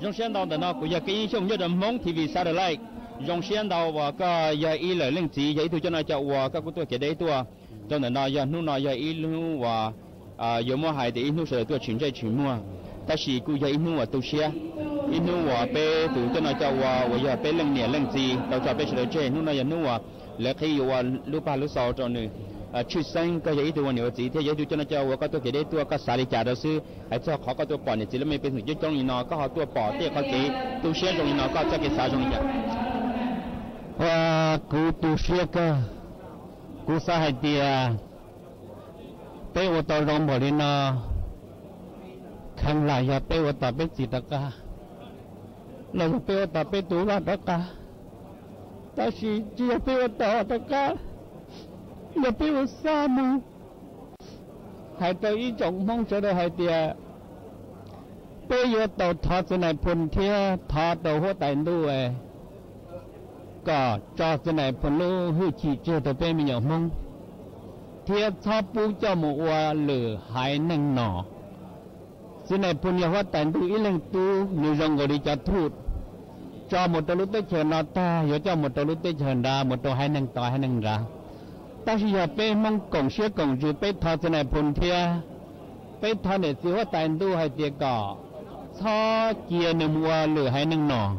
Zoo siab ntau, ntawm no kuv yog Kev Yeej Xyooj nyob rau Hmoob T V Satellite. Zoo siab ntau uas koj yog ib lawm leej txiv, yog ib tug coj noj coj ua, koj kuj tuaj kev deb tuaj rau ntawm no. Yog hnub no yog ib hnub uas yuav muab hais tias ib hnub sawv daws tuaj tsis ntsej tsis muag, tab sis kuj yog ib hnub uas tu siab, ib hnub uas peb tus coj noj coj ua uas yog peb leej niam leej txiv tau tso peb sawv daws tseg. Hnub no yog hnub uas lawv qhib yuav ua lub paj lub xau rau nws. Tshwj Xeeb, koj yog ib tug ua niam ua txiv thiab yog ib tug coj noj coj ua, koj tuaj kev deb tuaj, koj xav li cas rau xwb? Hais txog qhov koj tuaj pom niam txiv lub me pej xeem coob coob li no, koj ho tuaj pom tej qhov kev tu siab zoo li no, koj txoj kev xav zoo li cas? Ua, kuv tu siab kawg. Kuv xav hais tias peb ua tau zoo npaum li no, kheev lam yog peb ua tau peb txiv rov qab, los yog peb ua tau peb tus vaj rov qab, tab sis tsis yog peb ua tau rov qab, yog peb ua xa mus. Hais rau ib tsoom Hmoob sawv daws hais tias peb yuav tau thov txiv nais phoo thiab thov rau huab tais ntuj kom tso txiv nais phoo lub hwj chim tseg rau peb me nyuam Hmoob, thiab txhob pub coj mus ua lwm haiv neeg nom. Txiv nais phoo yog huab tais ntuj ib leeg tub, nws zoo nkaus li cov thuj, tso mus rau lub teb chaws no tag yuav coj mus rau lub teb chaws nrad, mus rau haiv neeg tod haiv neeg nrad. Tab sis yog peb Hmoob koom siab koom ntsws, peb thov txiv nais phoo thiab peb thov niam txiv huab tais ntuj hais tias kom txhob cia nws mus ua lwm haiv neeg nom,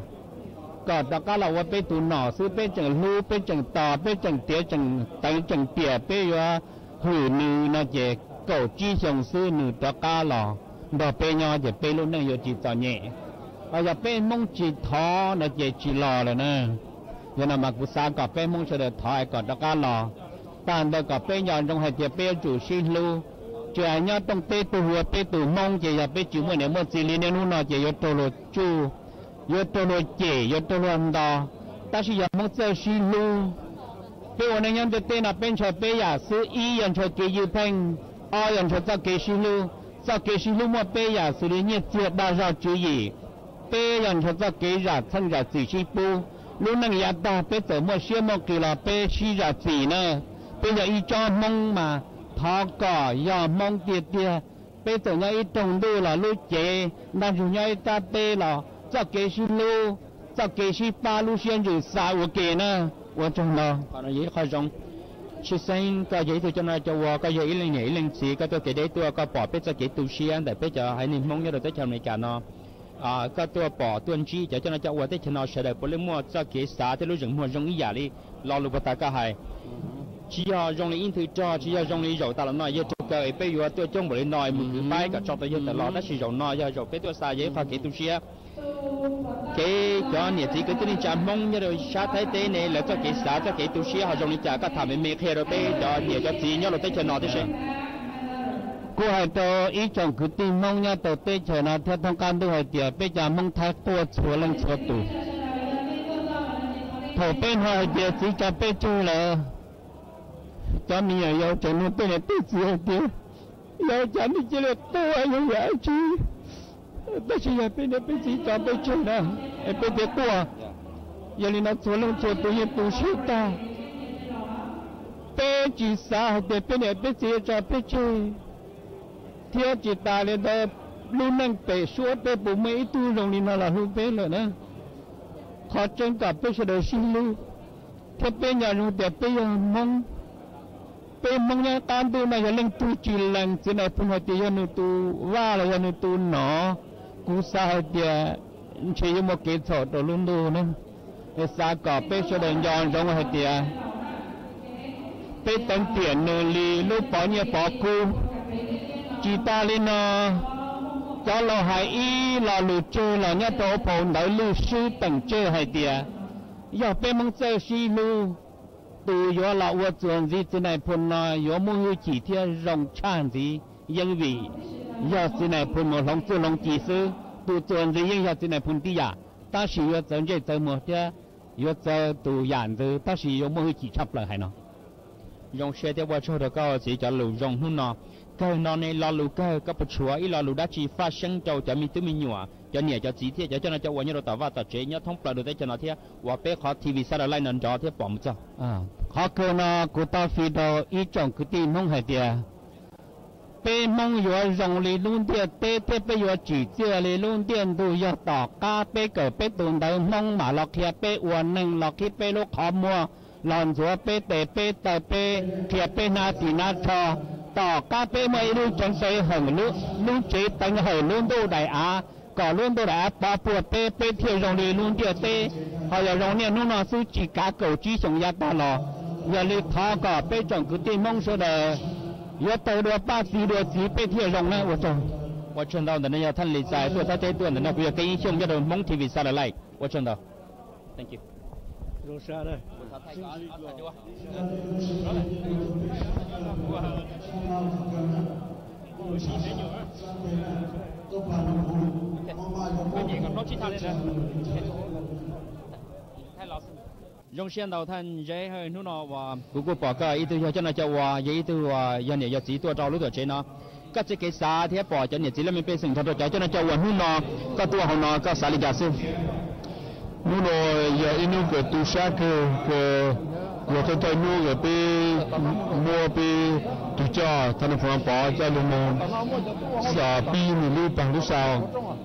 kom rov qab los ua peb tus nom xwb. Peb tseem hlub, peb tseem tos, peb tseem tiav, tseem teev, tseem piam, peb yuav hwm nws no ces kaum tsib xyoo xwb nws rov qab los nrog peb nyob ces peb lub neej yuav tsis txom nyem. Ho yog peb Hmoob tsis thov no ces tsis los lawm na. Yog no mas kuv xav kom peb Hmoob sawv daws thov es kom rov qab los. Tag ntawd kom peb nco ntsoov hais tias peb yuav tsum sib hlub. Tsis hais nyob rooj teb twg ua peb tus Hmoob ces yog peb tsis muaj niam muaj txiv li niaj hnub no ces yuav raug luag tsuj, yuav raug luag cem, yuav raug luag nto. Tab sis yog Hmoob txawj sib hlub, peb ua neej nyob ntiaj teb no peb ntshaw peb yam xwb. Ib yog ntshaw kev ywj pheej, ob yog ntshaw txoj kev sib hlub. Txoj kev sib hlub muaj peb yam xws li nyiaj txiag dag zog tswv yim. Peb yog ntshaw txoj kev zam txheej zam txim sib pub. Lub neej yav tag peb txawm muaj siab muaj qis los peb sib zam txim na. Peb yog ib tsob Hmoob mas thov kom yog Hmoob tiag tiag. Peb txawm nyob ib rooj ntuj los lub cev, ntaj ntsug nyob ib rab teb los txoj kev sib hlub, txoj kev sib pab lub siab ntsws xav ua ke na. Ua tsaug ntau. Qhov zoo, Tshwj Xeeb, koj yog ib tug coj noj coj ua, koj yog ib leej niam ib leej txiv, koj tuaj kev deb tuaj, koj pom peb txoj kev tu siab ntawm peb cov haiv neeg Hmoob nyob rau teb chaws Amelikas no. Koj tuaj pom tuaj ntsib cov coj noj coj ua teb chaws no sawv daws puav leej muaj txoj kev xav thiab lub zeem muag zoo ib yam li lo lus puag ta koj hais. Tsis yog zoo li ib nthwv rog, tsis yog zoo li zaum tas los no, yog raws kaw es peb yuav tuaj coob npaum li no es mus kwv paib kom tso tau yawg tawm los, tab sis zaum no yog zaum peb tuaj xa yog ib qho kev tu siab. Kev cov niam txiv kwv tij neej tsa Hmoob nyob rau sab Thaib teb ne, lawv txoj kev xav txoj kev tu siab ho zoo li cas, koj tham me me qhia rau peb cov niam cov txiv nyob rau teb chaws no tib si. Kuv hais rau ib tsoom kwv tij Hmoob nyob rau teb chaws no thiab thoob qab ntuj hais tias peb cov Hmoob Thaib quaj txhua leej txhua tus. Thaum peb hnov hais tias txiv tso peb tseg lawm, cov me nyuam yaus tseem nug tej niam tej txiv hais tias, yog ua cas nej cia li quaj, yog yam dab tsi? Tab sis yog peb niam peb txiv tso peb tseg na, es peb thiaj quaj. Yog li no txhua leej txhua tus yeej tu siab tag. Peb tsis xav hais tias peb niam peb txiv yuav tso peb tseg, thiab tsis tas li ntawd, lub neej pem suab peb puas muaj ib tug zoo li no los hlub peb lawm na. Qhov tseeb kom peb sawv daws sib hlub, thiab peb nco ntsoov tias peb yog Hmoob. Peb Hmoob nyob qab ntuj no yog leej twg tsis lees txiv nais phoo hais tias yog nws tus vaj los yog nws tus nom, kuv xav hais tias ntshe yuav muaj kev txhaum rau lub ntuj na. Xav kom peb sawv daws nco ntsoov hais tias peb teev tiam nws li lub pov nyiaj pov kub. Tsis tas li no, cov laus hais ib lo lus tseg los nyob rau hauv phau ntawv Lwj Sib teem tseg hais tias, yog peb Hmoob txawj sib hlub, tus yuav los ua txuas ntxiv txiv nais phoo no yuav muaj hwj chim thiab zoo tshaj ntxiv, yeej vim yog txiv nais phoo mus hloov txuj hloov ci xwb. Tus txuas ntxiv yeej yog txiv nais phoo tib yam, tab sis yuav txawv ntsej txawv muag thiab yuav txawv tus yam ntxwv, tab sis yuav muaj hwj chim tshaj plaws hais no. Zoo siab thiab ua tsaug rau koj txiv cov lus zoo hnub no. Kawg no ne, lo lus kawg koj puas tshuav ib lo lus dab tsi faj seeb rau cov me tub me nyuam, cov niam cov txiv thiab cov coj noj coj ua nyob rau tom vaj tom tsev nyob thoob plaws rau teb chaws no thiab uas peb qhov T V Satellite no nrov thiab pom mus txog? Qhov kawg no kuv tau fi rau ib tsoom kwv tij Hmoob hais tias Peb Hmoob yuav zoo li lub ntiaj teb thiab peb yuav tsim txiaj li lub ntiaj ntug yog tom qab peb kawm peb tus ntawv Hmoob mam los qhia peb ua neeg, los qhib peb lub qhov muag, los ntxuav peb tes peb taw, peb qhia peb hnab ris hnab tsho. Tom qab peb muaj ib lub tsev teev hawm, lub tsev teev hawm lub ntuj daim av, kom lub ntuj daim av pov puag peb, peb thiaj zoo li lub ntiaj teb. Ho yog zoo niaj hnub no xwb tsis kav kaum tsib xyoos yav tag los. Yog li thov kom peb tsoom kwv tij Hmoob sawv daws yuav tau dua paj txiv dua txiv peb thiaj zoo na. Ua tsaug. Ua tsaug ntau. Ntawm no yog Thaj Lis Xais tuaj Thaib teb tuaj, ntawm no kuv yog Keeb Ib Xyooj nyob rau Hmoob T V Satellite. Ua tsaug ntau. Thank you. Zoo siab ntau Thaj Zeb, hnub no uas kuv kuj pom koj ib tug yog coj noj coj ua, yog ib tug uas yog niam yog txiv tuaj rau lub tuam tsev no. Koj txoj kev xav thiab pom cov niam txiv laj mej pej xeem nrog rau cov coj noj coj ua hnub no, koj tuaj hauv no koj xav li cas xwb? Hnub no yog ib hnub kws tu sab kawg, kws yog thawj thawj hnub kws peb muab peb tus coj Thaj Nais Phoo Pov coj lug moog pib nwg lub paag lub sau,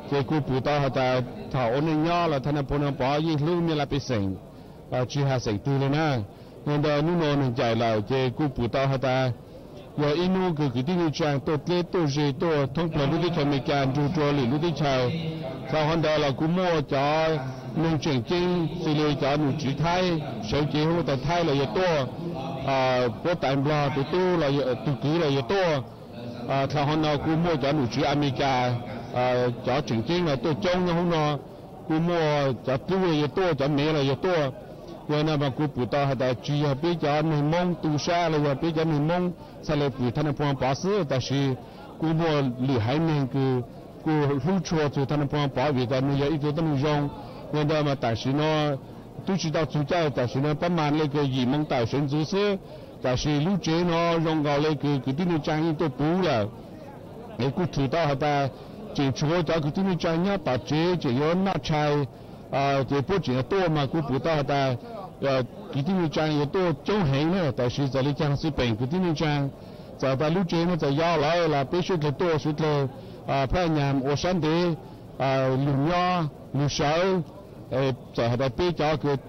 ces kuj pum tau has tas thaum ua neej nyob los Thaj Nais Phoo Pov yeej hlub mej laj pej xeem, tsis has xeem twg li na. Yog ntawd hnub no nwg ncaim lawm ces kuj pum tau has tas yog ib hnub kws kwv tij neej tsaa tuaj dleb tuaj ze tuaj thoob plawg lub teb chaws Amelikas nrug rua lwm lub teb chaws. Thaum hov ntawd los kuj muaj cov neeg tseem ceeb xws li cov nom tswv Thaib sawv cev huv tais Thaib los yuav tuaj, puab tais Nplog tus tub, tus kwv los yuav tuaj. Thaum hov no kuj muaj cov nom tswv Amelikas, cov tseem ceeb los tuaj coob nyob hov no, kuj muaj cov dlub los yuav tuaj, cov mev los yuav tuaj. Yog no mas kuj pum tau has tas tsis yog peb cov neeg Moob tu sab los yog peb cov neeg Moob txhaj le pum Thaj Nais Phoo Pov xwb, tab sis kuj muaj lwm haiv neeg kws kuj hlub tshua txug Thaj Nais Phoo Pov vim tas nwg yog ib tug tuab neeg zoo. Yog ntawd mas tam sim no tub tsis tau txug caij, tam sim no pab mas le kws yim moos tawm sawv ntxuv xwb, tab sis lub tsev no zoo nkaus le kws kwv tij neej tsaa yeej tuaj puv lawm. Es kuj thwm tau has tas tseem tshuav cov kwv tij neej tsaa nyob tom tsev tseem yuav noj tshais, ces puab tseem yuav tuaj mas kuj pum tau has tas kwv tij neej tsaa yuav tuaj coob heev na, tab sis txawm li caag xwb peem kwv tij neej tsaa, txawm tas lub tsev no txawm yau lawm los peb suav dlawg tuaj suav dlawg phaj nyam ua sab ntev, lug nyob lug sawv, txawm has tas peb cov kws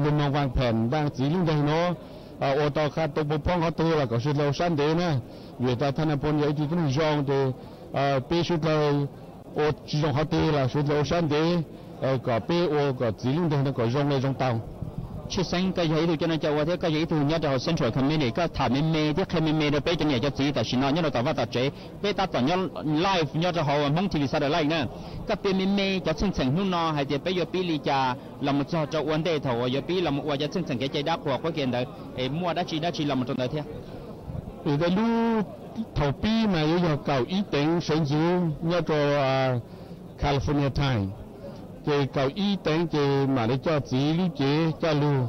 lug moog vaaj phem ntaag txiv lub nteeg no, ua tau qha tau pov poob qhov twg los kom suav dlawg ua sab ntev na, vim tas Thaj Nais Phoo yog ib tug tuab neeg zoo ces peb suav dlawg ua tsis zoo qhov twg los suav dlawg ua sab ntev, kom peb ua kom txiv lub nteeg no kom zoo le zoo tau. Tshwj xeeb koj yog ib tug coj noj coj ua thiab koj yog ib tug nyob rau hauv Central Committee, koj tham me me thiab qhia me me rau peb cov niam cov txiv tam sim no nyob rau tom vaj tom tsev, peb tab tom nyob live nyob rau hauv Hmoob T V Satellite na. Koj piav me me cov txheej txheem hnub no hais tias peb yuav pib li cas los mus txog rau ua ntej thaum uas yuav pib los mus ua cov txheej txheem kev cai dab qhuas qub kev ntawd es muaj dab tsi dab tsi los mus rau ntawd thiab. Vim tas lub thaum pib mas yuav yog kaum ib teev sawv ntxuv nyob rau California time, ces kaum ib teev ces mam li coj txiv lub cev coj lug,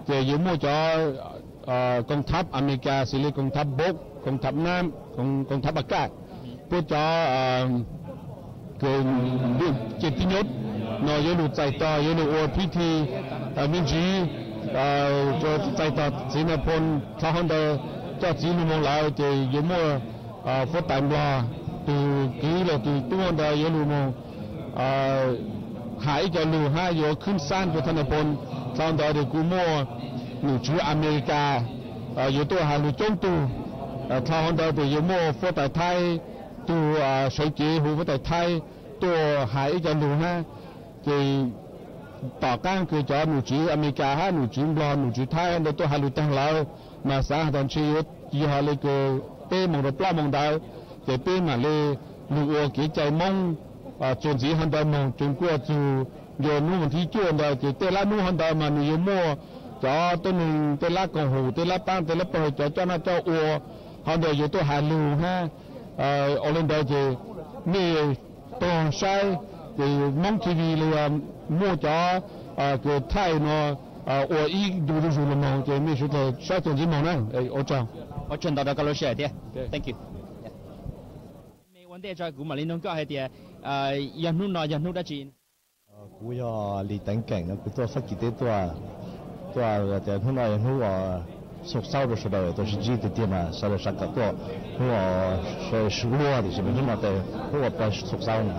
ces yuav muaj cov koom thab Amelikas xws li koom thab npauv, koom thab naab, koom thab a kaj, puab cov kws ces pib nyuj no yuav lug txais tog yuav lug ua phib thi me ntsis, txais tog txiv Nais Phoo. Thaum hov ntawd coj txiv lug moog lawm ces yuav muaj huab tais Nplog, tug kwv los tug tub ntawd yuav lug moog has ib co lug hab yuav khwb xaab rua Thaj Nais Phoo. Thaum ntawd ces kuj muaj nom tswv Amelikas yuav tuaj has lug coob tug. Thaum hov ntawd ces yuav muaj huab tais Thaib, tug sawv cev hu huab tais Thaib tuaj has ib co lug hab. Ces tom qaab kws cov nom tswv Amelikas hab nom tswv Nplog nom tswv Thaib ntawd tuaj has lug taag lawm, mas xaav has tas ntshe yuav yog le kws peb moos rua plaub moos ntawd, ces peb mam le lug ua kev cai Moob txuas ntxiv hov ntawd moog txug kuaj txug ncua nub moos thib cuaj ntawd ces tej lab nub hov ntawd mas nwg yuav muaj cov tuab neeg tej lab koom hum tej lab paab tej lab pawg cov coj noj coj ua hov ntawd yuav tuaj has lug hab. Ua le ntawd ces mej tog saib ces Moob T V los yog muaj cov kws thaij no ua ib ntu zuj zug lug moog ces mej suav dlawg saib txuas ntxiv moog na. Ua tsaug. Ua tsaug ntau rau koj lub sij hawm thiab. Thank you. Me ua ntej tso kuv mam li noog koj hais tias yog hnub no yog hnub dab tsi? Kuv yog Lis Teev Keem no, kuv tuaj Fab Kis teb tuaj, tuaj tias hnub no yog hnub uas xyoo xaub rau sawv daws tuaj sib ntsib tiag tiag mas sawv daws sawv kawm tuaj. Hnub uas sawv daws luag tiam sis mas hnub no tes hnub uas pawg txhua xaub na.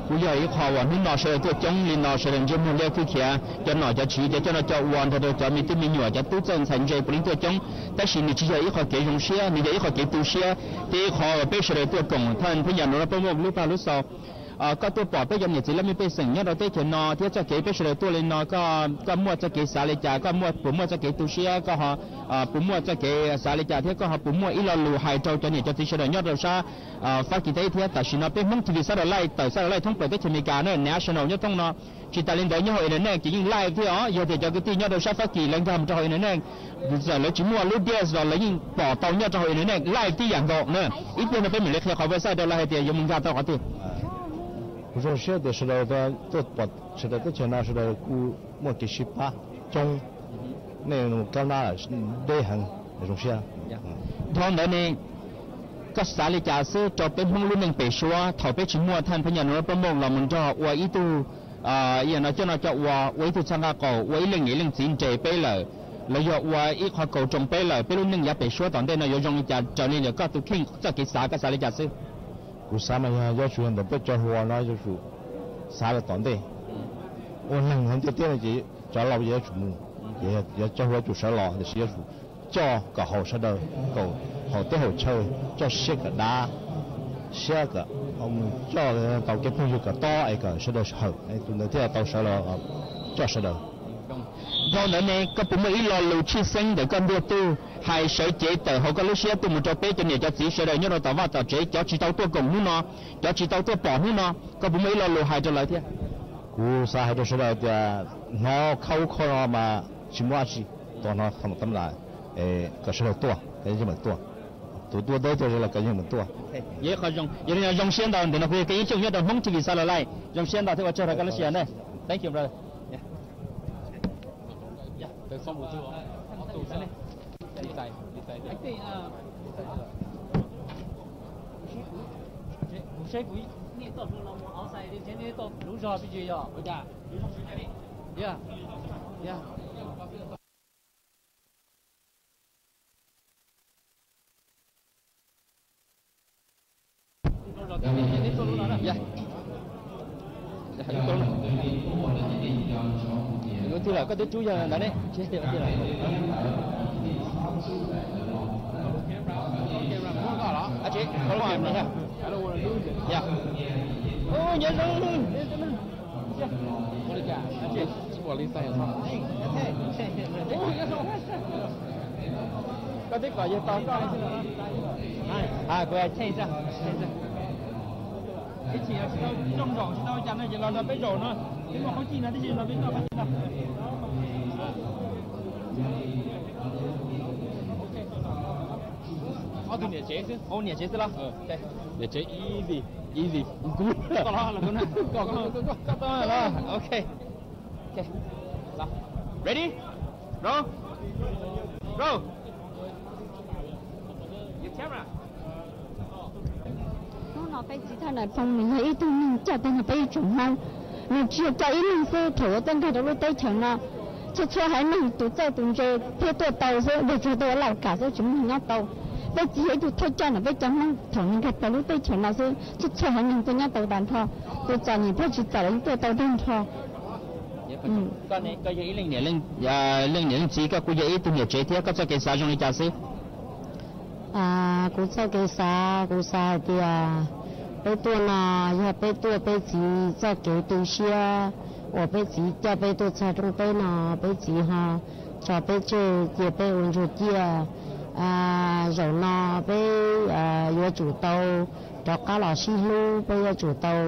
Kuj yog ib qho uas hnub no sawv daws tuaj coob li no, sawv daws ntsej muag liab khwb khiav, cov nom cov tswv, cov coj noj coj ua, nrog rau cov me tub me nyuam, cov tub txawj ntxhais ntse puav leej tuaj coob. Tab sis nws tsis yog ib qho kev zoo siab, nws yog ib qho kev tu siab thiab ib qho uas peb sawv daws tuaj koom thaj peb nyas no peb muaj lub paj lub xaus. Koj tuaj pom peb cov niam txiv laj mej pej xeem nyob rau teb chaws no thiab txoj kev peb sawv daws tuaj li no, koj muaj txoj kev xav li cas, koj puas muaj txoj kev tu siab, koj ho puas muaj txoj kev xav li cas thiab koj ho puas muaj ib lo lus hais rau cov niam cov txiv sawv daws nyob rau sab Fab Kis teb thiab? Tam sim no peb Hmoob T V xa da laij tawm xa da laij thoob plaws teb chaws Amelikas na, national nyob thoob no. Tsis tas li ntawd nyob hauv internet ces yeej live thiab os. Yog tias cov kwv tij nyob rau sab Fab Kis lawv nkag mus rau hauv internet, txawm lawv tsis muaj lub dish los lawv yeej pom tau nyob rau hauv internet live tib yam nkaus na. Ib pliag no peb mam li qhia qhov website rau lawv hais tias yuav mus nkag tau qhov twg. Kuv zoo siab tias sawv daws tuaj pom sawv daws teb chaws no sawv daws kuj muaj kev sib pab coob. Nej mus kab nab deb heev, zoo siab. Dhau ntawd ne, koj xav li cas xwb rau peb Hmoob lub neej pem suab thaum peb tsis muaj thaj peb nyas no peb muaj los mus nrog ua ib tug no coj noj coj ua, ua ib tug txoj nqaj qaum, ua ib leej niam leej txiv nres peb lawm, los yog ua ib qho kaus roos peb lawm, peb lub neej yav pem suab tom ntej no yuav zoo li cas raws li koj tus kheej txoj kev xav, koj xav li cas xwb? Kuv xav mas yog yuav tsum yog ntawm peb cov hluas no yuav tsum xav rau tom ntej. Ua neeg hauv ntiaj teb no ces cov laus ces yuav tsum mus, ces yog cov hluas yuav tsum sawv los, tiam sis yuav tsum coj kom haum sawv daws, kom haum teb haum chaw, coj siab kom dav, siab kom mus coj tau kev phooj ywg kom tob es kom sawv daws hawm, tus ntawd thiaj tau sawv los coj sawv daws. Dhau ntawd ne, koj puas muaj ib lo lus tshwj xeeb ntawm koj ntiag tug hais sawv cev tawm hauv koj lub siab tuaj mus rau peb cov niam cov txiv sawv daws nyob rau tom vaj tom tsev, cov tsis tau tuaj koom hnub no, cov tsis tau tuaj pom hnub no, koj puas muaj ib lo lus hais rau lawv thiab? Kuv xav hais rau sawv daws tias hnov khab ub khab no mas tsis muaj dab tsi, tos hnov tam lam kom sawv daws tuaj, kom yeej mam tuaj. Tus tuaj deb tuaj ze los kom yeej mam tuaj. Yog li no zoo siab ntau, ntawm no kuv yog Kev Yeeb Xyooj nyob rau Hmoob T V xa da laij, zoo siab ntau thiab ua tsaug rau koj lub sij hawm na. Thank you brother. Lub twg lawm, koj twb rub yog ntawd ne. Koj twb kom yawg tau koj. Kuv change, change. Ib chim tsis tau coj zaum tsis tau cas no ces los nrog peb zaum no. Peb muaj qhaub cij no tib si los peb noj qhaub cij no. Ob tug niam tsev xwb. Niam tsev xwb los? Niam tsev easy, easy. Koj los, koj, koj, koj, koj, ok. Ok. Ready? Roll. Roll. Your camera. Hnub no peb txiv thawj Nais Phoo nws yog ib tug neeg coj tag nrho peb ib tsoom Hmoob. Nws tsis yog coj ib leeg xwb, thaum yuav tuaj nkag rau lub teb chaws no, txhua txhua haiv neeg tus txawj tus ntse thiaj tuaj tau xwb, yog tsis tuaj ua laj kam xwb tsis muaj neeg nyob tau. Peb txiv yog ib tug thawj coj ntawm peb cov Hmoob thaum nws nkag plaws lub teb chaws no xwb, txhua txhua haiv neeg tuaj nyob tau tag nrho. Tus txom nyem thiab tsis txom los yeej tuaj tau tag nrho. Koj ne, koj yog ib leej niam leej txiv, koj kuj yog ib tug niam tsev thiab, koj txoj kev xav zoo li cas xwb? Kuv txoj kev xav, kuv xav hais tias peb tuaj no yog peb tuaj peb txiv txoj kev tu siab uas peb txiv coj peb tuaj txog rooj teb no, peb txiv ho tso peb tseg cia peb ua ntsuag ciaj. Zaum no peb yuav tsum tau rov qab los sib hlub, peb yuav tsum tau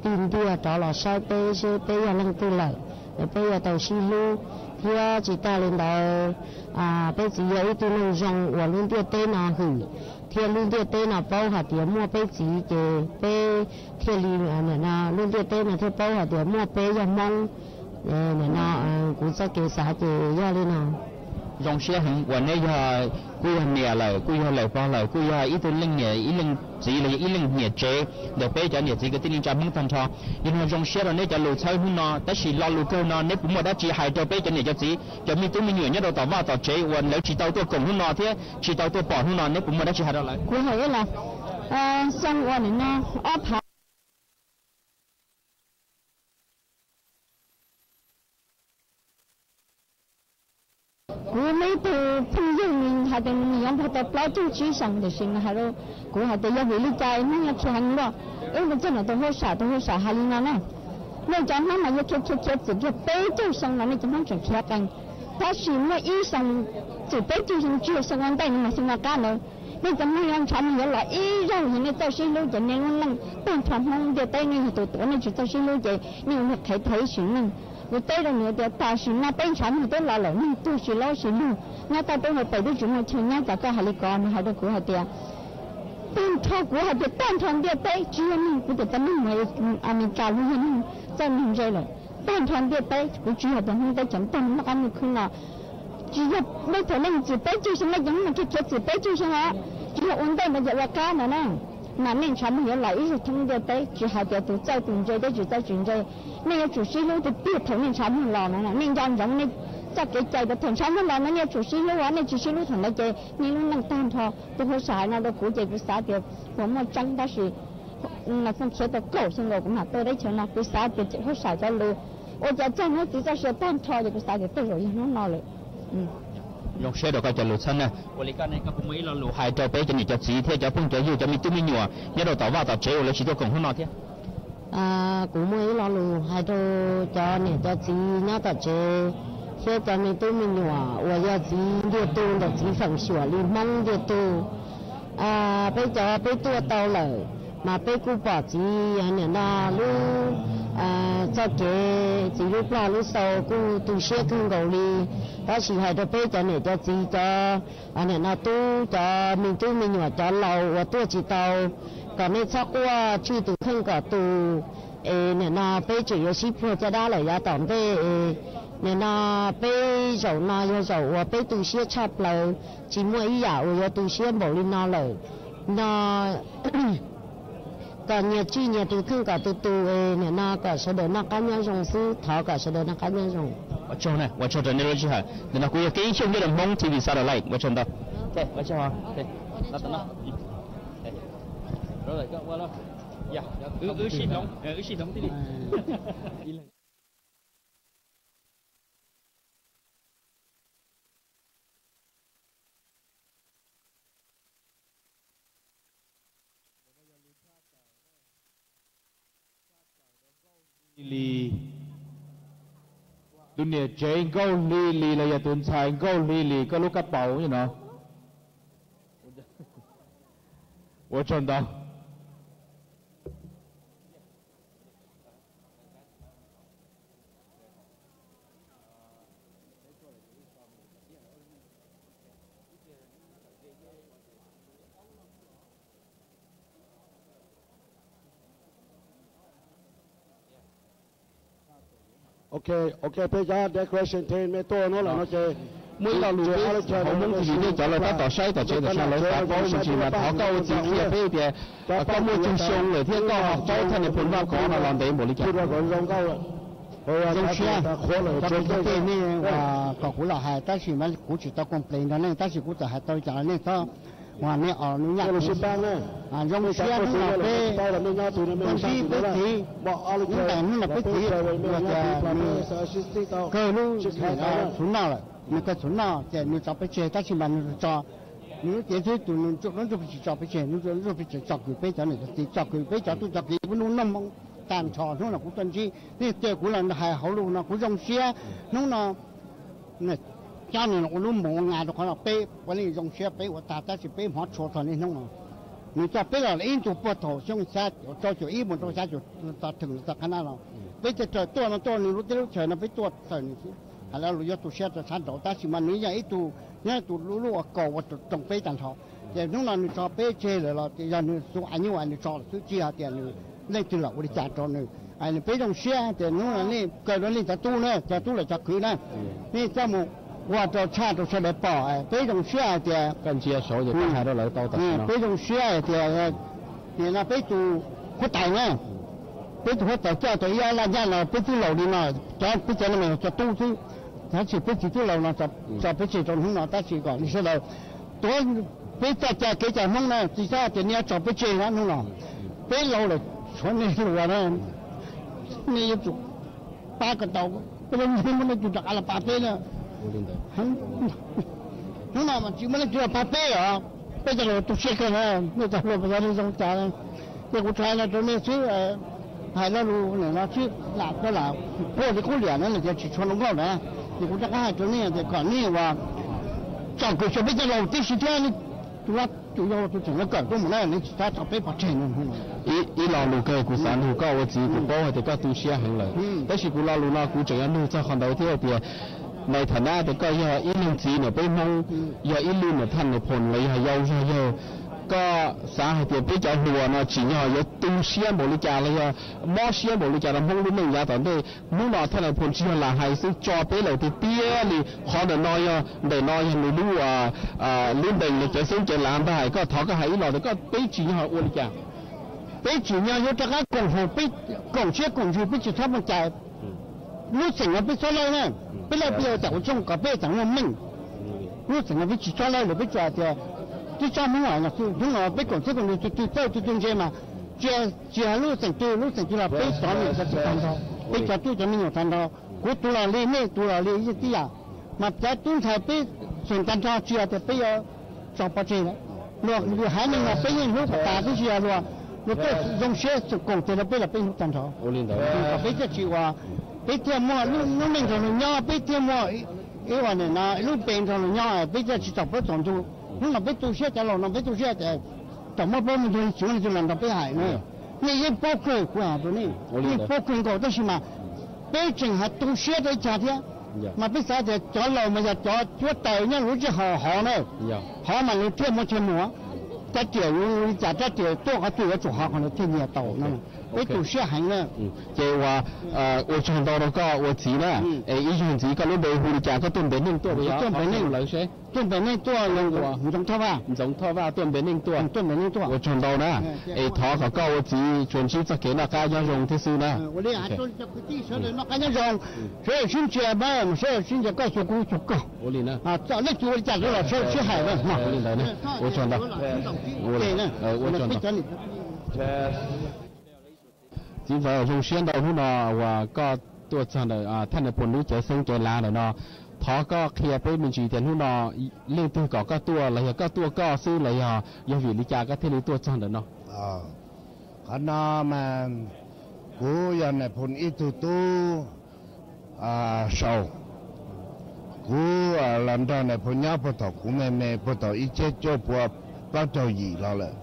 tig ntiag rov los saib peb seb peb yog leej twg lawm, es peb yuav tau sib hlub. Thiab tsis tag li ntawd, peb txiv yog ib tug neeg zoo uas lub ntiaj teb no hwm, thiab lub ntiaj teb no paub hais tias muaj peb txiv ces peb thiaj li, lub ntiaj teb no thiaj paub hais tias muaj peb yog Hmoob. Nim no kuv txoj kev xav ces yog li no. Zoo siab heev uas neb yog, kuj yog niam lawm, kuj yog lawm pog lawm, kuj yog ib tug leej niam ib leej txiv los yog ib leej niam tsev ntawm peb cov niam txiv kwv tij neej tsa Hmoob tag nrho. Yog no zoo siab rau neb cov lus txhawb hnub no, tab sis lo lus kawg no neb puas muaj dab tsi hais rau peb cov niam cov txiv, cov me tub me nyuam nyob rau tom vaj tom tsev uas lawv tsis tau tuaj koom hnub no thiab tsis tau tuaj pom hnub no, neb puas muaj dab tsi hais rau lawv? Kuv hais ib xyoo uas nim no ob phav Kuv muaj ib tug phooj ywg nws hais tias nws yuav npog tau plaub caug tsib xyoo, tiam sis nws hais rau kuv hais tias yog vim li cas hnub no khiav heev luaj. Wb mus txog ntawm tus hauj sam, tus hauj sam hais li no na: Nej cov Hmoob mas yog khiav khiav khiav txwm kiag peb caug xyoo los nej cov Hmoob tseem khiav qees, tab sis muaj ib xyoo txwm peb caug xyoo tsis yog xyoo ua ntej no mas xyoo no qab ntawd, nej cov Hmoob yuav ntshav muag yuav los ib zaug. Yog nej txawj sib hlub ces nej lub neej tag nrho Hmoob ntiaj teb nej yog tus tuav, nej tsis txawj sib hlub ces nej ua li qhev tag ib sim neej. Kuv teb rau nws tias tam sim no peb ntshav muag twb los lawm, neeg tuag tsis laub tsis lug, nyob toj roob hauv pes twb tsis muaj chaw nyob, cas koj hais li ko? Nws hais rau kuv hais tias, tag nrho, kuv hais tias tag nrho ntiaj teb tsis yog neeg, kuv tias tag neeg mus Amelikas los yog neeg txawj neeg ntse lawm, tag nrho ntiaj teb, kuv tsis yog tias Hmoob teb chaws tag nrho qab ntuj khwb no, tsis yog nej thaum nej mus txwm peb caug xyoo, nej cov Hmoob mas khiav khiav txwm peb caug xyoo os, tsis yog ua ntej ntawd ces ua qab ntawd na. Mas nej ntshav muag yuav los ib zaug thoob ntiaj teb, tsis hais tias tus txawj tus ntse thiab tsis txawj tsis ntse, nej yuav tsum sib hlub tiag tiag thaum nej ntshav muag los no na. Nej nco ntsoov nej txoj kev cai tias thaum ntshav muag los no nej yuav tsum sib hlub, nej tsis sib hlub thaum ntawd ces nej lub neej tag nrho. Tus hauj sam hais no rau kuv ces kuv xav tias puas muaj tseeb, tab sis no txog khiav tau kaum xyoo nkaus kuv mam tuaj teb chaws no, kuv xav tias hauj sam cov lus ua cas txog hnub txiv txoj sia tag nrho ces kuv xav tias tej zaum yog hnub no lawm. Zoo siab rau koj cov lus txhawb na. Ua li koj ne, koj puas muaj ib lo lus hais rau peb cov niam cov txiv thiab cov phooj cov ywg, cov me tub me nyuam nyob rau tom vaj tom tsev uas lawv tsis tuaj koom hnub no thiab? Kuv muaj ib lo lus hais rau cov niam cov txiv nyob tom tsev thiab cov me tub me nyuam uas yog txiv ntiag tug ntawm txiv feem xyuam li Hmoob ntiag tug. Peb cov peb tuaj tau lawm, mas peb kuj pom txiv niam no lub txoj kev, txiv lub plag lub xau kuj tu siab kawg nkaus li. Tab sis hais rau peb cov niam cov txiv, cov niam no tub, cov me tub me nyuam, cov laus uas tuaj tsis tau, kom nej txhob quaj tswj tus kheej kom tus. Es niam no peb tseem yuav sib pluag caj dab lawm yav tom ntej. Niam no peb zaum no yog zaum uas peb tu siab tshaj plaws, tsis muaj ib yam uas yuav tu siab npaum li no lawm. No kom nyias tswj nyias tus kheej kom tus tus, es niam no kom sawv daws noj qab nyob zoo xwb, thov kom sawv daws noj qab nyob zoo. Ua tsaug na, ua tsaug rau nej lub sij hawm. Ntawm no kuv yog Keeb Xyooj nyob rau Hmoob T V Satellite, ua tsaug ntau. Li, tus niam tsev Nkauj Hli Lis los yog tus ntxhais Nkauj Hli Lis, koj lub kab paus no. Ua tsaug ntau. Ok, ok, peb cov decoration team nej tuaj hnub lawm no ces muaj ib lo lus peb hauv Hmoob T V thiab cov lawv tab tom saib tom tsev tam sim no lawv xav paub me ntsis mas thov koj ua txiv qhia peb tias koj muaj tsawg xyoo lawm thiab koj ho paub thaj niam phoo Vaj Kov no los ntev npaum li cas? Zoo siab, cov kwv cov tij nej uas kom kuv los hais tab sis mas kuv tsis tau complain nrog nej, tab sis kuv txawm hais tau li cas los nej txhob, uas nej os nws nyaj kuv. Zoo siab hnub no peb tuaj ntsib peb txiv, hnub no peb txiv uas tias nws kawg lub txhuv noj lawm, nws kawg txhuv noj ces nws tso peb tseg, tab sis mas nws tso nws lub cev xwb, tus nws lub ntsuj plig tsis tso peb tseg, nws lub ntsuj plig tseem tsom kwm peb cov niam cov txiv, tsom kwm peb cov tub cov kiv, peb lub noob Hmoob tag nrho. Hnub no kuv tuaj ntsib nej, caw kuv los hais hauv lus no kuv zoo siab. Hnub no coj nws los ua lub moov ua nga rau qhov no peb ua neej zoo siab peb ua tag, tab sis peb hmov tshua txog niaj hnub no. Nws coj peb los ib ntus puag thaum xyoo xya caum rau caum ib mus rau xya caum tau theem tau qhab nab los, peb thiaj raws tuaj no, tuaj nws lub teb lub chaws no peb tuaj raws nws xwb. Hais los yuav tu siab rau sab nraud, tab sis mas nws yog ib tug, nyob tus lub lub ua kaus ua roog peb tag nrho. Ces hnub no nws tso peb tseg lawm los yog nws xu a nyuj nws tso lawm xwb, tsis hais tias nws leej twg los ua li cas rau nws. Peb zoo siab tias hnub no nej kawg rau nej cov tub na, cov tub lawm cov kwv na, nej coj mus ua rau tshaj rau sawv daws pom, peb zoo siab hais tias, peb zoo siab hais tias, nim no peb tus huab tais na, peb tus huab tais coj tau ib ob laj ncaj no, peb twb laus li no, cov peb cov no mas yog cov tub xwb, tab sis peb txiv twb laus no, tso peb tseg rau hnub no, tab sis kom li sawv daws tuav peb txoj cai kev cai Hmoob na, tsis txhob tias nej yuav tso peb tseg na hnub no. Peb laus lawm, tshuav nej hluas na, nej yuav tsum pab kom tau, peb lub neej muaj leej twg rov qab los pab peb na. Hnub no mas tsis muaj leej twg los pab peb os, peb cov laus tu siab kawg na, nej cov hluas mas yog nej zoo cas. Ces kuv tsuas hais no rau nej xwb, hais lo lus no xwb, lam koj lam quaj li qub liam na, ces tsis tshua zoo nkauj na. Ces kuv rov qab hais rau nej tias kom nej uas tsom kwm xyuas peb cov laus tib si thiab, nej tus no tus yau tus tseem yuav kawm tuaj mus na, nej tsis txhob tso peb pov tseg no. Ib lo lus kawg kuv xav nug koj ua txiv, kuv paub hais tias koj tu siab heev lawm, tab sis kuv lo lus no kuv tseem yuav nug txog qhov ntawd thiab tias, nais tham nab tias koj yog ib leeg txiv ntawm peb Hmoob, yog ib lub niam thaj nais phoo los yog yau zog yawg, koj xav hais tias peb cov hluas no tsim nyog yuav tu siab npaum li cas los yog mob siab npaum li cas rau Hmoob lub neej yav tom ntej? Hnub no thaj nais phoo tsis yog lam hais xwb, tso peb lawm tiag tiag li. Qhov ntawm no yog, ntawm no yog nws lub, lub npees los cawv xeeb cawv lav ntag. Koj thov koj hais ib los tias koj, peb tsim nyog ua li cas? Peb tsim nyog yuav rov qab koom haum, peb koom siab koom ntsws, peb tsis txhob muaj cai. Lub xeem no peb txhob lawj na, peb lawj peb yuav ua cas ua tsooj kom peb tseem muaj meej. Lub xeem no peb tsis txhob lawj lawm, peb tsuas hais tias twb tsob Hmoob no xwb. Hnub no peb koom siab koom ntsws, tus twg txawj tus twg ntse mas tsis hais lub xeem twg lub xeem twg los peb cov niam cov txiv tag nrho, peb cov tub cov me nyuam tag nrho, kuv tus los li, nej tus los li, yeej tib yam. Mas cov tub ntxhais peb xeem tag nrho tsis hais tias peb yuav tso pov tseg lawm. Luag haiv neeg no peb yeej hlub kom tas, tab sis yog luag, luag tuaj zoo siab koom tes rau peb los peb hlub tag nrho. Kom peb thiaj tsis ua, peb thiaj muaj lub neej nrog luag nyob, peb thiaj muaj ib ua nim no ib lub npe nrog luag nyob, peb thiaj tsis txaus plaub txaus ntug. Hnub no peb tu siab, cov laus no peb tu siab tias thaum muaj plaub muaj ntug tsis muaj leej twg los nrog peb hais na. Nej yeej paub kawg, kuv hais rau nej, yeej paub kawg nkaus, tab sis mas peb tseem hais tu siab rau ib co thiab. Mas peb xav tias cov laus mas yog cov huab tais nyob lub tsev hauv hov na, hov mas nws thiaj muaj chaw muag. Rab riam yuav li cas, rab riam tuaj qhov twg yuav tsum hov qhov ntawd thiaj nyiam tau no. Peb tu siab heev na. Ces ua, ua tsaug ntau rau koj ua txiv na. Es ib zaug ntxiv koj lub npe hu li cas, koj tuaj npe neeg tuaj, tuaj npe neeg tuaj, Ntxoov Thoj Vaj, Ntxoov Thoj Vaj tuaj npe neeg tuaj. Ua tsaug ntau na. Es thov kom koj ua txiv tsuas ntsib txoj kev noj qab nyob zoo thiab xwb na. Sawv daws sib ntsia, sawv daws sib ntsia koj xyuas kuv xyuas koj. Leej twg ua li cas los sawv daws sib hais na. Ua li ntawd na. Ua tsaug ntau. Ua tsaug ntau. Txiv ntxawm, zoo siab ntau hnub no uas koj tuaj txog ntawm thaj nais phoo lub cawv xeeb cawv lav ntawm no. Thov koj qhia peb me ntsis tias hnub no leej twg kom koj tuaj los yog koj tuaj koj xwb los yog, yog vim li cas koj thiaj li tuaj txog ntawm no? Qhov no mas kuv yog nais phoo ib tug tub sau. Kuv los nrog nais phoo nyob puag thaum kuv me me, puag thaum ib txhiab cuaj pua plaub caug yim los lawm.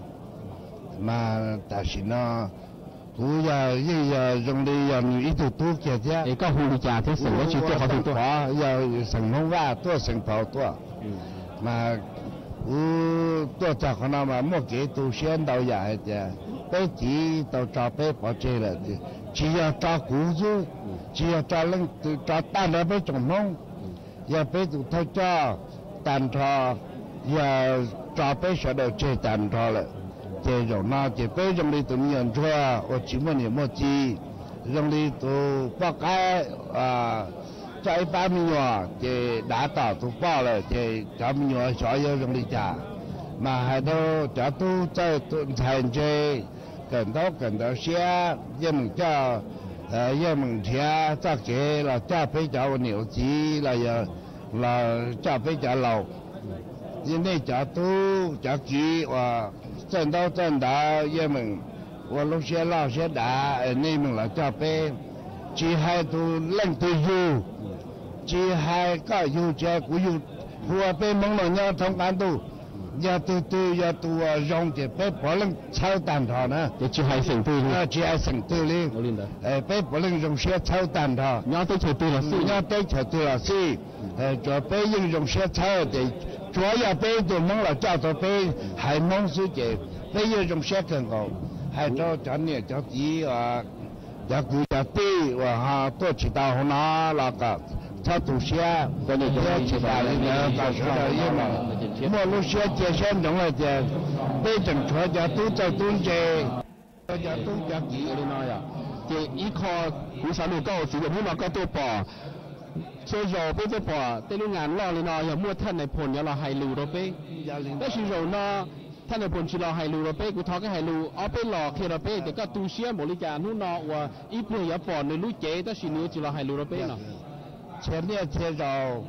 Mas tam sim no kuv yog yeej yog zoo li yog nws ib tug tub kiag thiab. Es koj hu li cas thiab xeem dab tsi tuaj qhov twg tuaj? Yog xeem Hmoob Vaj tuaj, xeem Phau tuaj. Mas kuv tuaj txog qhov no mas muaj kev tu siab ntau yam hais tias peb txiv tau tso peb pov tseg lawm. Tsis yog tso kuv xwb, tsis yog tso leej twg, tso tag nrho peb tsoom Hmoob. Yog peb tus thawj coj tag nrho, yog tso peb sawv daws tseg tag nrho lawm. Ces zaum no ces peb zoo li tus me nyuam ntsuag uas tsis muaj niam muaj txiv, zoo li tus poj qaib coj ib pab me nyuam ces dav tom tus poj lawm ces cov me nyuam xyov yuav zoo li cas. Mas hais rau cov tub txawj ntxhais ntse, kawm ntaub kawm ntawv siab, yeej meem coj, yeej meem nrhiav txoj kev los coj peb cov ua niam ua txiv los yog los coj peb cov laus. Nej cov tub cov kiv uas txawj ntaub txawj ntawv yeej meem ua lub siab loj siab dav, nej meem los coj peb. Tsis hais tus leej twg yug, tsis hais koj yug tsis hais kuv yug, hu ua peb Hmoob no nyob thoob qab ntuj, yog tus twg yog tus uas zoo ces peb puav leej txhawb tag nrho na. Tsis hais xeem twg li. Peb puav leej zoo siab txhawb tag nrho. Nyob teb chaws twg los xij, nyob teb chaws twg los xij, tsuav peb yeej zoo siab txhawb ces tsuav yog peb tus Hmoob los coj tau peb haiv Hmoob xwb ces peb yeej zoo siab kawg nkaus. Hais rau cov niam cov txiv, cov kwv cov tij uas ho tuaj tsis tau hauv no los kom txhob tu siab, thiab tsis tas li ntawd kom sawv daws yeej muaj lub siab cia siab ntsoov hais tias peb tseem tshuav cov tub txawj tub ntse, cov tub cov kiv li no. Ces ib qho kuv xav nug koj ua txiv yog hnub no koj tuaj pom, txhua zaus peb tuaj pom tej lub nas loj li no yog muaj thaj nais phoo yuav los hais lus rau peb. Tab sis zaum no thaj nais phoo tsis los hais lus rau peb, kuv thov koj hais lus ob peb los qhia rau peb tias koj tu siab npaum li cas hnub no uas ib pliag yuav pom nws lub cev tab sis nws yuav tsis los hais lus rau peb no. Txhia niaj txhia zaus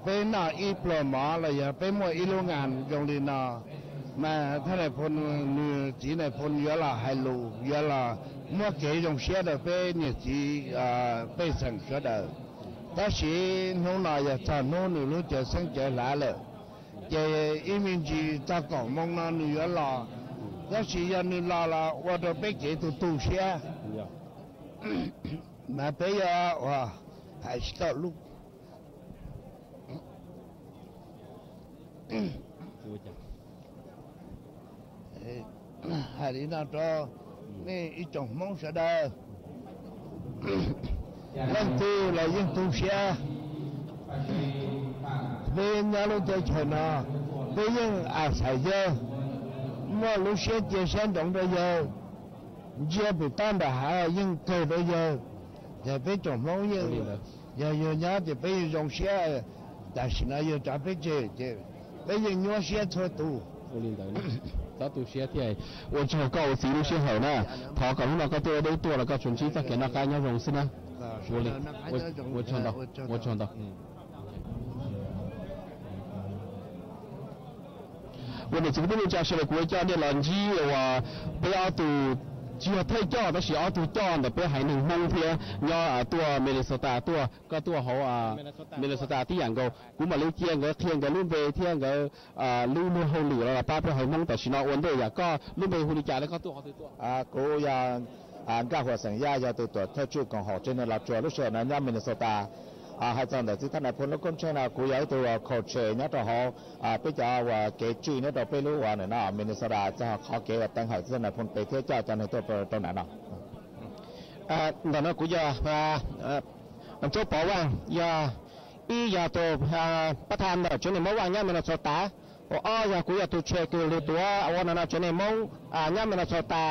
peb noj ib pluag mov los yog peb muaj ib lub nas zoo li no, mas thaj nais phoo, nws txiv nais phoo yuav los hais lus, yuav los muab kev zoo siab rau peb niam txiv pej xeem sawv daws. Tab sis hnub no yog txog hnub nws lub cawv xeeb cawv hlav lawm, ces ib me ntsis txog kaum moo no nws yuav los, tab sis yog nws los los ua rau peb kev tu tu siab, mas peb yuav ua hais tsis tau lub. Hais li no rau nej ib tsoom Hmoob sawv daws, leej twg los yeej tu siab. Peb nyob lub teb chaws no, peb yeej a xais yawg, muaj lub siab cia siab ntsoov rau yawg, ntsia pem toj nram hav yeej kawg rau yawg. Ces peb tsoom Hmoob yeej, yog yawg nyob ces peb yeej zoo siab, tam sim no yawg tso peb tseg ces peb yeej nyuaj siab txhua tus. Ua li ntawd, txhob tu siab thiab. Ua tsaug koj ua txiv lub sij hawm na, thov kom hnub no koj tuaj deb tuaj los koj tsuas ntsib txoj kev noj qab nyob zoo xwb na. Ua tsaug ntau, ua tsaug ntau. Ua niam txiv kwv tij neej tsa sawv daws, kuv yuav coj nej los ntsib uas peb ob tug, tsis yog thawj coj tab sis ob tug coj ntawm peb haiv neeg Hmoob thiab nyob tuaj Minnesota tuaj, koj tuaj hauv Minnesota tib yam nkaus. Kuv mam li cia nkawd qhia nkawd lub npe thiab nkawd lub luag hauj lwm los pab peb haiv Hmoob tam sim no. Ua ntej yam koj lub npe hu li cas thiab koj tuaj qhov twg tuaj? Kuv yog Nkaj Huas xeem Yaj, yog tus tuam thawj tswj koom haum tseg neeg Los Tsuas lub sij hawm no nyob Minnesota. Hais txog ntawm txiv thaj nais phoo lub koob tsheej no, kuv yog ib tug khaus tshem nyob rau hauv peb cov uas kev tswj nyob rau peb lub uas ntawm no Minnesota txog qhov kev uas teev hawm txiv thaj nais phoo pem thiab coj cov neeg tuaj rau nram no. Ntawm no kuv yog Ntsuab Pov Vaj, yog ib yog tus pab thaj ntawm tsev neeg Hmoob Vaj nyob Minnesota, ua ob yog kuv yog tus tshem kws lug tuav ua no no tsev neeg Hmoob nyob Minnesota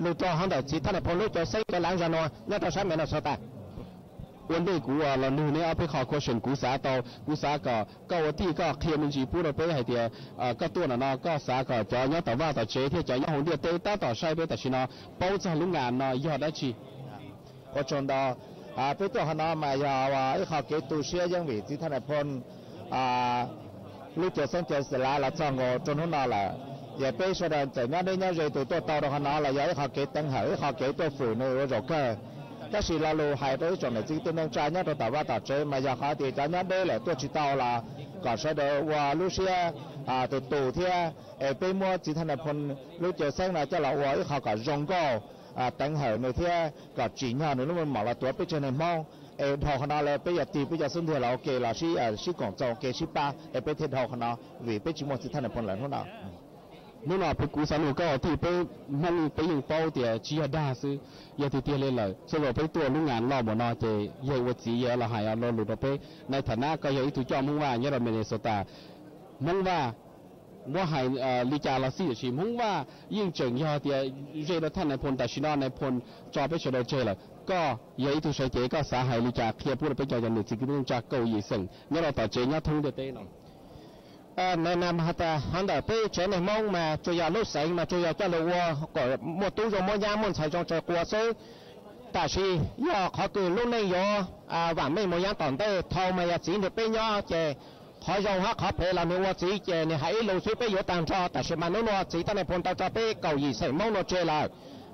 lug rau hauv ntawm txiv thaj nais phoo lub cawv xeeb cawv lav zog nuav nyob rau sab Minnesota. Ua ntej kuv los nug neb ob peb qho question, kuv xav tau, kuv xav kom koj ua tij koj qhia me ntsis pub rau peb hais tias koj tuaj no no koj xav kom cov nyob tom vaj tom tsev thiab cov nyob hauv ntiaj teb tab tom saib peb tam sim no paub txog lub nas no yog dab tsi? Ua tsaug ntau. Peb tuaj qhov no mas yog ib qho kev tu siab yeej vim txiv thaj nais phoo lub cawv xeeb cawv lav los txog nkaus rau hnub no lawm. Yog peb sawv daws txawm nyob deb nyob ze tus tuaj tau rau qhov no los yog ib qho kev teev hawm, ib qho kev tuaj fwm nws ua zaum kawg. Tab sis lo lus hais rau ib tsoom niam txiv kwv tij neej tsa nyob rau tom vaj tom tsev mas yog qhov tias cov nyob deb lawm tuaj tsis tau los kom sawv daws ua lub siab tus tus thiab es peb muab txiv thaj nais phoo lub cawv xeeb no coj los ua ib qho kom zoo nkauj, teev hawm nws thiab kom tsim nyog nws lub meej mom los tuav peb tsev neeg Hmoob. Es dhau qhov no lawm peb yog tig peb cov xub ntiag los ua ke los sib koom txoos ua ke sib pab es peb thiaj dhau qhov no, vim peb tsis muaj txiv thaj nais phoo lawm hnub no. Hnub no peb kuv xav nug koj ua tij, peb Hmoob peb yeej paub tias tsis yog dag xwb, yog tiag tiag li lawm txhua zaus peb tuaj lub nas loj npaum no ces yawg ua txiv yawg los hais lo lus rau peb. Nais tham nab koj yog ib tug coj Hmoob Vaj nyob rau Minnesota, Hmoob Vaj muab hais li cas los xij tiam sis Hmoob Vaj yeej tseem yog tias ze rau thaj nais phoo, tam sim no nais phoo tso peb sawv daws tseg lawm. Koj yog ib tug sawv cev koj xav hais li cas qhia pub rau peb cov cov niam txiv kwv tij neej tsa kaum yim xeem nyob rau tom tsev nyob thoob ntiaj teb no? Nais tham has tas hov ntawm peb tsev neeg Hmoob mas tsuas yog lub xeev mas tsuas yog coj lug ua kom muaj tub zoo muaj nyab muaj ntxhais zoo tsawg quas xwb. Tam sim yog qhov kws lub neej yuav vaam meej mus yaab tom ntej, thaus mas yog txiv nrug peb nyob ces qhov zoo hab qhov phem los nwg ua txiv ces nwg has ib lus xwb peb yuav taag nrho. Tam sim mas nub nua txiv thaj nais phoo tau tso peb kaum yim xeem Hmoob nua tseg lawm.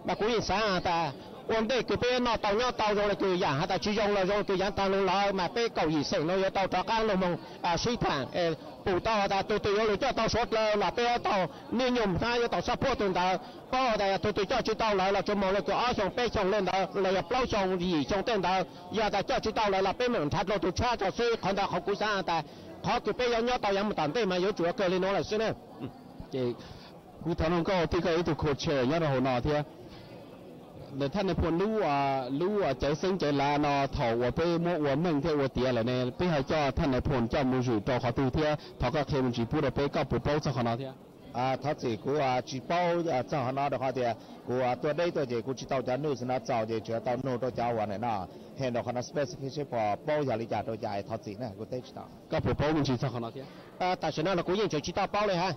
Mas kuv yeej xaav has tas ua ntej kws peb noj tau nyob tau zoo le kws yaam has tas tsis zoo los zoo le kws yaav taag lug lawm mas peb kaum yim xeem nua yuav tau rov qaab lug moog sib thaam, pum tau has tas tug twg yuav lug coj tau suav dlawg los peb yuav tau nij nyuj hnab yuav tau xab phuab tug ntawd. Paub has tas tug twg coj tsis tau lawm los tsuas moog le kws ob xyoo peb xyoo le ntawd los yog plaub xyoo yim xyoo tej ntawd, yog tas coj tsis tau lawm los peb mam nrhav dlua tug tshab tso xwb. Qhov ntawd qhov kuv xaav has tas qhov kws peb yuav nyob tau yaav moog tom ntej mas yuav tsum ua kawg le nuav lawm xwb na. Ces kuv thov noog koj ua tij, koj yog ib tug co-chair nyob rau hauv no thiab, Thaj Nais Phoo, lub, lub cawv xeeb cawv lav no thaum uas peb muab ua meej thiab ua tiav lawm ne, peb ho coj Thaj Nais Phoo coj mus zwm rau qhov twg thiab thov koj qhia me ntsis pub rau peb, koj puas paub txog qhov no thiab? Thov txim, kuv tsis paub txog qhov no rau qhov tias kuv tuaj deb tuaj ces kuv tsis tau cov news no txaus ces tsuas tau nug rau cov uas nim no, hais rau qhov no specific seb puas paub yog li cas rau cas, thov txim na, kuv teb tsis tau. Koj puas paub me ntsis txog qhov no thiab? Tam sim no los kuv yeej tseem tsis tau paub li hab.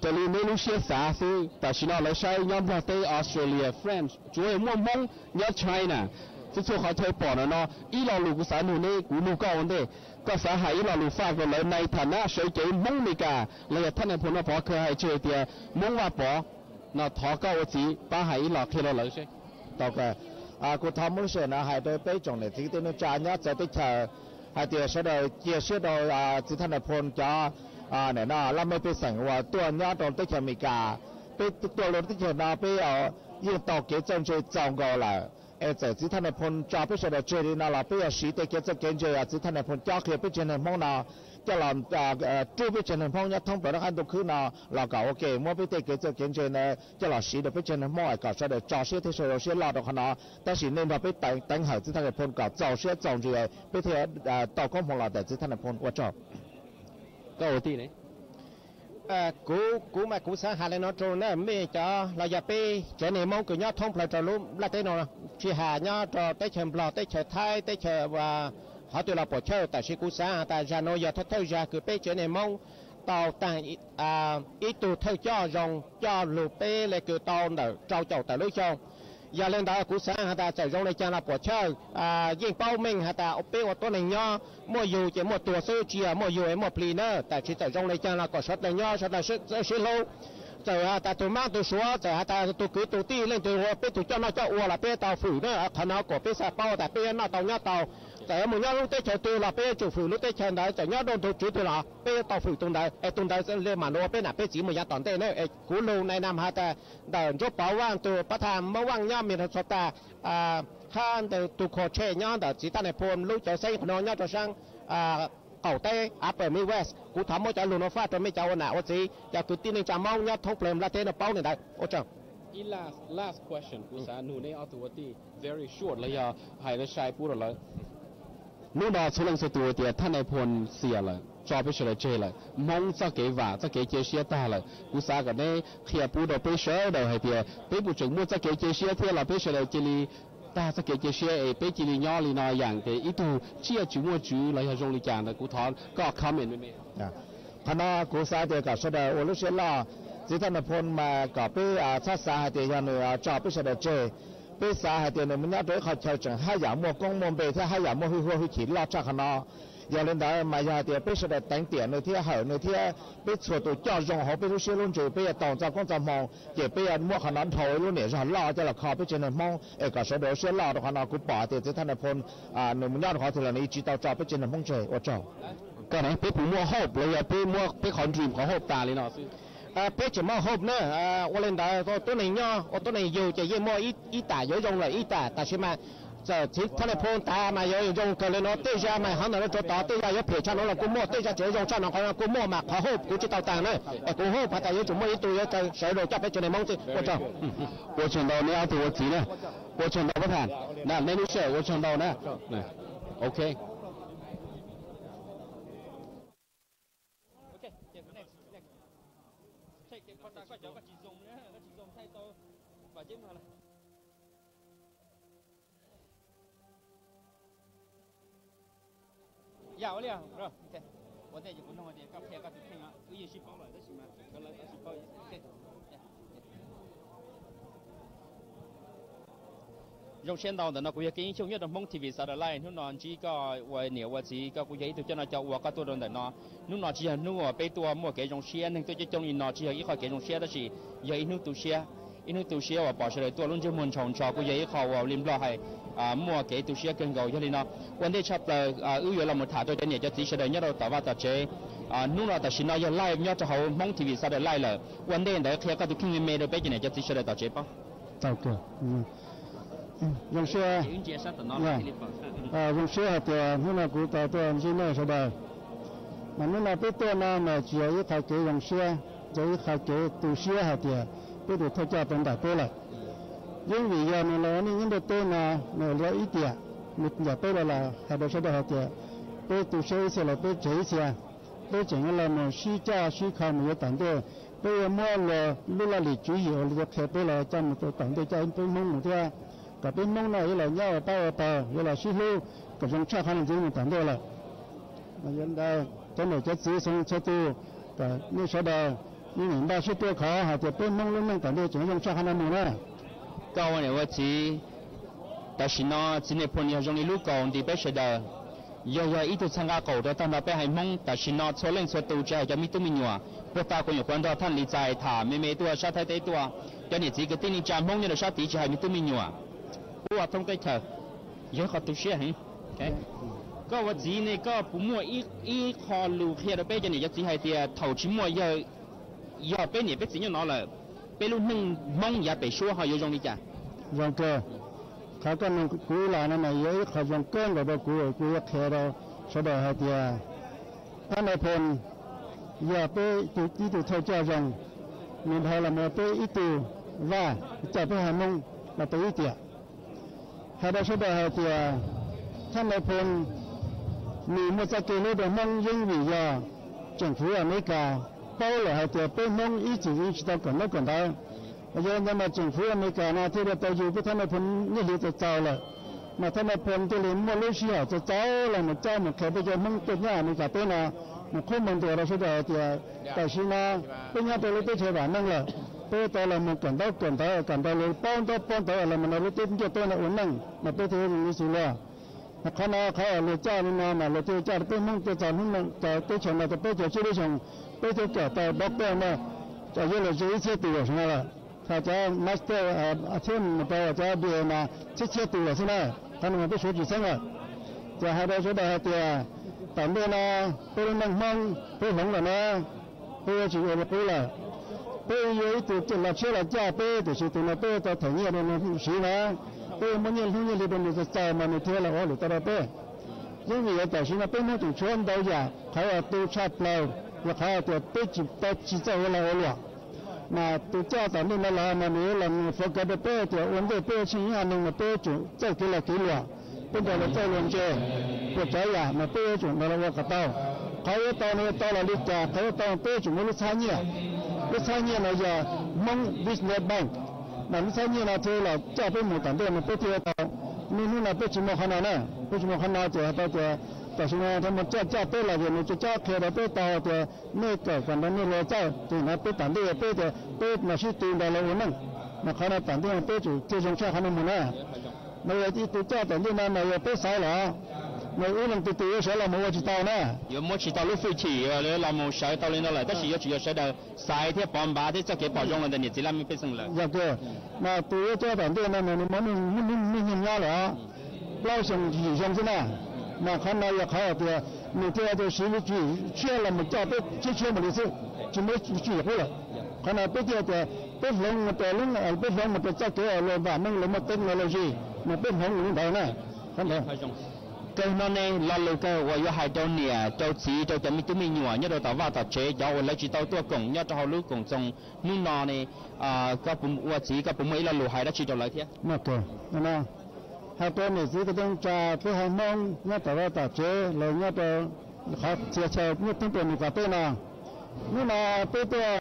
Raws li neb lub siab xav xwb, tam sim no lawv saib nyob Nplog teb, Australia, France, tsuav yog muaj Hmoob nyob China, txhua txhua qhov chaw pom no no, ib lo lus kuv xav nug neb, kuv nug koj ua ntej, koj xav hais ib lo lus faj rau lawv na, thaj nab sawv cev Hmoob Meskas los yog Thaj Nais Phoo no pov khawv hais tseg tias Hmoob Vaj Pov no, thov koj ua txiv pab hais ib lo qhia rau lawv seb. Kuv thov muab lub sij hawm no hais rau peb tsoom niam txiv kwv tij neej tsa nyob txawv teb chaws hais tias sawv daws cia siab rau txiv Thaj Nais Phoo cov nim no laj mej pej xeem uas tuaj nyob rau teb chaws Amelikas. Peb tuaj rau teb chaws no peb yeej tau kev txawj ntse txaus nkaus lawm, es txawm txiv Thaj Nais Phoo tso peb sawv daws tseg li no los peb yuav siv tej kev txawj kev ntse uas txiv Thaj Nais Phoo cob qhia peb tsev neeg Hmoob no coj los rub peb tsev neeg Hmoob nyob thoob plaws lub qab ntuj khwb no los kom ua ke, muab peb tej kev txawj kev ntse ntawd coj los siv rau peb tsev neeg Hmoob es kom sawv daws tso siab thiab sawv daws siab loj rau qhov no. Tab sis nej nrog peb teev hawm txiv Thaj Nais Phoo kom txaus siab txaus ntsws peb thiaj tau koob hmoov los ntawm txiv Thaj Nais Phoo. Ua tsaug. Kuv, kuv mas kuv xav hais li no rau nej mej cov los yog peb tsev neeg Hmoob kws nyob thoob plaws rau lub nplaj teb no, tsis has nyob rau teb chaws Nplog, teb chaws Thaib, teb chaws qhov twg los puam chawj, tab sis kuv xav has tas zag no yog thawj thawj zag kws peb tsev neeg Hmoob tau taag ib tug thawj coj zoo coj lug peb le kws tau ntawm rau caum tawm lub xyoo. Yog li ntawd kuv xav has tas txawm zoo li caag los puam chawj, yeej paub meej has tas peb ua tuab neeg nyob muaj yug ces muaj tuag xwb, tsis yog muaj yug es muaj plig na. Tab sis txawm zoo li caag los kom sawv dlawg nyob sawv dlawg sib hlub. Txawm has tas tug maab tug suav, txawm has tas tug kwv tug tij, leej twg ua peb tug coj noj coj ua los peb tau fwm na. Qhov no kom peb xav paub tas peb yuav noj tau nyob tau. Txawm yuav mus nyob lub teb chaws twg los peb yuav tsum fwm lub teb chaws ntawd, txawm nyob dua ntug tswv twg los peb yuav tau fwm tus ntawd es tus ntawd le mam nua peb nam peb txiv mus yav tom ntej na. Es kuv lug nai nam has tas ntawm Ntsuab Pov Vaaj tug pab thaj Moob Vaaj nyob Minnesota, hab ntawm tus kho tshe nyob ntawm txiv Thaj Nais Phoo lub cawv xeeb qhov no nyob rau saab qaum teb Upper Midwest. Kuv thov muab cov lug no faj rau mej cov ua nam ua txiv, cov kwv tij neej tsa Moob nyob thoob plawg nplaj teb no paub li ntawd. Ua tsaug. Ib last, last question kuv xav nug neb ob tug ua tij very short los yog hais sai pub rau lawv. Hnub no txhua leej txhua tus tias Thaj Nais Phoo xiam lawm, tso peb sawv daws tseg lawm, Hmoob txoj kev vam txoj kev cia siab tag lawm. Kuv xav kom neb qhia pub rau peb sawv daws hais tias peb puas tseem muaj txoj kev cia siab thiab los peb sawv daws cia li tag txoj kev cia siab es peb cia li nyob li no yaam tes ib tug tsiaj tsis muaj tswv los yog zoo li cas ntawd. Kuv thov koj comment me me. Qhov no kuv xav tias kom sawv daws ua lub siab loj. Txiv Thaj Nais Phoo mas kom peb txhob xav hais tias yog nws tso peb sawv daws tseg. Peb xav hais tias nws mus nyob rau ib qho chaw tseem haj yam muaj koob muaj npe thiab haj yam muaj hwj huam hwj chim loj tshaj qhov no. Yog li ntawd mas yog hais tias peb sawv daws teev tiam nws thiab hawm nws thiab peb txhua tus coj zoo hauv peb lub siab lub ntsws, peb yuav tau txoj koob txoj hmoo, ces peb yuav muab qhov no dhau ib lub niam zog loj coj los kho peb tsev neeg Hmoob. Es kom sawv daws ua siab loj rau qhov no. Kuv pom hais tias txiv Thaj Nais Phoo nws mus nyob rau qhov twg los nws tsis tau tso peb tsev neeg Hmoob tseg. Ua tsaug. Koj ne, peb puas muaj hope los yog peb muab peb qhov dream qhov hope tas li no xwb? Peb tseem muaj hope na. Ua li ntawd tuab neeg nyob ua tuab neeg yug ces yeej muaj ib tam yuav zoo lawm ib tam, tab sis mas txawm txiv Thaj Nais Phoo tas mas yuav zoo kawg li no, tej zag mas qhov ntawm no rau tod tej zag yuav phem tshaj no los kuj muaj, tej zag tseem zoo tshaj no qhov no kuj muaj, mas qhov hope kuv tsis tau tag na. Es kuv hope has tas yuav tsum muaj ib tug yuav raws sawv daws coj peb tsev neeg Hmoob xwb. Ua tsaug. Ua tsaug ntau neb ob tug ua txiv na. Ua tsaug ntau pab tham na, neb lub sij hawm ua tsaug ntau na. Ok. Yam ua li, ua ntej ces kuv nug tias koj qhia koj tus kheej no wb yeej sib paub lawm tab sis mas lawv tsis paub. Zoo siab ntau, ntawm no kuv yog Kev Yeeb Xyooj nyob rau Hmoob T V Satellite. Hnub no ntsib koj ua niam ua txiv, koj kuj yog ib tug coj noj coj ua, koj tuaj rau ntawm no. Hnub no tsis yog hnub uas peb tuaj muaj kev zoo siab, neeg tuaj coob coob li no tsis yog ib qho kev zoo siab, tab sis yog ib hnub tu siab, ib hnub tu siab uas pom sawv daws tuaj lub ntsej muag ntshaus ntsho, kuj yog ib qho uas li Nplog hais muaj kev tu siab kawg nkaus. Yog li no, ua ntej tshaj plaws wb yuav los mus tham rau cov niam cov txiv sawv daws nyob rau tom vaj tom tsev. Hnub no tam sim no yog live nyob rau hauv Hmoob T V Satellite lawm. Ua ntej ntawd qhia koj tus kheej me me rau peb cov niam cov txiv sawv daws tom tsev paub. Zoo siab, zoo siab hais tias hnub no kuv tau tuaj ntsib nej sawv daws. Mas hnub no peb tuaj no mas tsis yog ib qho kev zoo siab, yog ib qho kev tu siab hais tias peb tus thawj coj tau ntaus peb lawm. Yeeb vim yog nws los ua neej nyob nruab teb no, nws ua ib tiam, nws ncaim peb los los hais rau sawv daws hais tias peb tu siab ib txhia los peb tseg ib txhia, peb tseem yuav los mus sib coj sib kho mus yuav tom ntej. Peb yuav muab luag lub laj lim tswv yim uas luag qhia peb los coj mus tom ntej coj peb Hmoob mus thiab, kom peb Hmoob no yuav los nyob ua pab ua pawg, yuav los sib hlub kom zoo tshaj qhov no ntxiv mus tom ntej lawm. Yog li ntawd cov niam cov txiv xoo txhua tus, kom nej sawv daws nej npaj siab tuaj khov hais tias peb Hmoob lub neej tom ntej tseem zoo tshaj qhov no mus na. Koj ua niam ua txiv, tam sim no txiv Nais Phoo yog zoo li lub kaus nti peb sawv daws, yog yog ib tug txhaj nqa qaum rau tag nrho peb haiv Hmoob tam sim no txhua leej txhua tus tsis hais cov me tub me nyuam, puag ta kuv nyuam qhuav nrog thaj li txais tham me me tuaj sab Thaib teb tuaj, cov niam txiv kwv tij neej tsa Hmoob nyob rau sab tid tsis hais me tub me nyuam, ua thoob teb chaws, yog ib qho tu siab heev. Koj ua txiv ne koj puas muaj ib qho lus qhia rau peb cov niam cov txiv hais tias thaum tsis muaj yawg, yog peb niam peb txiv nyob no lawm, peb lub neej Hmoob yav pem suab ho yuav zoo li cas? Zoo kawg. Qhov koj nug kuv los no mas yog ib qho zoo kawg nkaus rau kuv, kuv yuav qhia rau sawv daws hais tias Thab Nais Phoo yog peb ib tug thawj coj zoo, nws dhau los mus ua peb ib tug vaj coj peb haiv Hmoob los peb ib tiam. Hais rau sawv daws hais tias Thab Nais Phoo nws muaj txoj kev hlub rau Hmoob yeej vim yog tseem fuv Amelikas paub lawm hais tias peb Hmoob ib txwm yeej tsis tau kawm ntaub kawm ntawv. Yog li ntawd mas tseem fuv Amelikas no thiaj li tau yug peb Thab Nais Phoo nyiaj hli txaus txaus lawm, mas Thab Nais Phoo thiaj li muaj lub sij hawm txaus txaus los mus coj mus qhia peb cov Hmoob tuaj nyob Amelikas teb no. Nws qhuab ntuas rau sawv daws hais tias tam sim no peb nyob rau lub teb chaws vam meej lawm, peb tau los mus kawm ntaub kawm ntawv kom nrog luag paub ntaub paub ntawv los mus rau lub teb ncuaj teb no ua neej mas peb thiaj zoo li xws luag. Qhov no qhov uas luag coj li no mas luag thiaj coj peb Hmoob tuaj txog hnub no, teb chaws no tau peb caug tsib lub xyoo, peb thiaj kawm tau doctor no, yog los ze ib txhiab tus lawm no lawm. Ho cov master thiab mus rau cov B A mas txhiab txhiab tus lawm xwb na. Qhov no mas peb suav tsis xeeb lawm. Ces hais rau sawv daws hais tias tom ntej no peb lub neej Hmoob peb hloov lawm na, peb yuav tsis ua li qub lawm. Peb yuav ib tug los tshiab los coj peb, tiam sis tus no peb tau them nyiaj rau nws siv na, peb yuav muab nyiaj hlub nyiaj hli rau nws txaus txaus mas nws thiaj los ua hauj lwm tau rau peb. Yeej vim yog tam sim no peb Hmoob tseem tshuav ntau yam qhov uas tu tshaj plaws, yog qhov tias peb tsis tau tsis txawj ua lag ua luam. Mas tus coj tom ntej no los mas nws yuav los mus fov kawv rau peb tias ua ntej peb yuav tsheej ib haiv neeg mas peb yuav tsum txawj kev lag kev luam, peb nrog luag txawj luag ntse, puas tsav yam mas peb yuav tsum nrog luag ua kom tau. Qhov yuav tau no yuav tau los li cas, qhov yuav tau peb yuav tsum muaj lub txhab nyiaj. Lub txhab nyiaj no yog Hmoob Business Bank, mas lub txhab nyiaj no thiaj los coj peb mus tom ntej mas peb thiaj yuav tau. Niaj hnub no peb tsis muaj qhov no na, peb tsis muaj qhov no ces hais tau tias tam sim no thaum mus coj coj peb los ces nws tsis cob qhia rau peb tau tias nej kawm kom nrog nej luag txawj ces no peb tom ntej peb tias peb mam sib tw nrog luag ua neej. Mas qhov no tom ntej peb tsum thiaj zoo tshaj qhov no mus na. Mas yog ib tug coj tom ntej no mas yog peb xaiv los, mas ib leeg tus tus yuav sawv los mus ua tsis tau na. Yuav muab tsis tau lub hwj chim los mus sawv tau li no lawm, tab sis yuav tsum yog sawv daws xaiv thiab pov npav thiab txoj kev pom zoo los ntawm niam txiv laj mej pej xeem lawm. Yog kawg, mas tus yuav coj tom ntej no mas nws muaj neej nyob lawm plaub xyoo yim xyoo xwb na. Mas qhov no yog qhov hais tias nws thiaj tias siv lub tswv yim tshiab los mus coj peb tshiab tshiab mus li xwb, tsis muaj lub tswv yim qub lawm. Qhov no peb thiaj tias peb hloov mus rau lub, peb hloov mus rau txoj kev uas luag vam meej luag muaj technology, mas peb hloov mus li ntawd na. Qhov ntawd kawg no ne lo lus kawg uas yuav hais rau niam rau txiv rau cov me tub me nyuam nyob rau tom vaj tom tsev, cov uas lawv tsis tau tuaj koom nyob rau hauv lub koom txoos hnub no ne, koj puas ua txiv koj puas muaj ib lo lus hais dab tsi rau lawv thiab? Hais rau niam txiv kwv tij neej tsa peb haiv Hmoob nyob tom vaj tom tsev los nyob rau qhov txhia chaw nyob thoob plaws Meskas teb no, hnub no peb tuaj